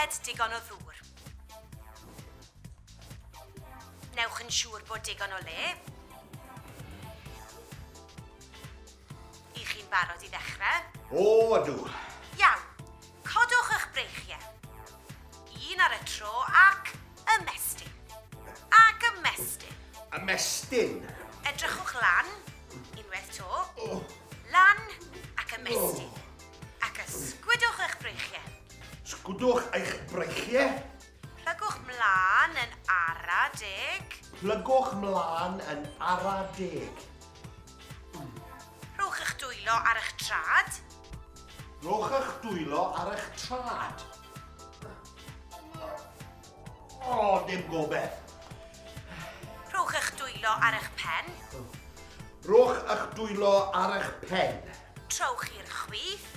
yfed digon o ddŵr. Newch yn siŵr bod digon o le. I chi'n barod i ddechrau? O, ydw. Iawn. Codwch eich breichiau. Un ar y tro ac ymestyn. Ac ymestyn. Ymestyn. Edrychwch lan, unwaith to. Oh. Lan ac ymestyn. Oh. Ac ysgwydwch eich breichiau. Sgwdwch eich breichiau. Plygwch mlaen yn ara deg. Plygwch mlaen yn ara deg. Rhowch eich dwylo ar eich trad. Rhowch eich dwylo ar eich trad. O, dim gobeth. Rhowch eich dwylo ar eich pen. Rhowch eich dwylo ar eich pen. Trowch i'r chwith.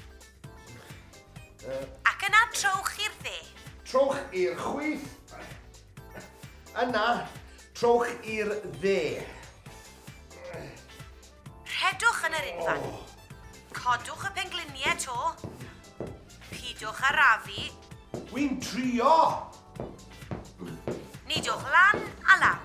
Ac yna trowch i'r dde. Trowch i'r chwith. Yna, trowch i'r dde. Rhedwch yn yr unfan. Oh. Codwch y pengliniau to. Pidwch arafu. Wy'n trio! Nidwch lan a lawr.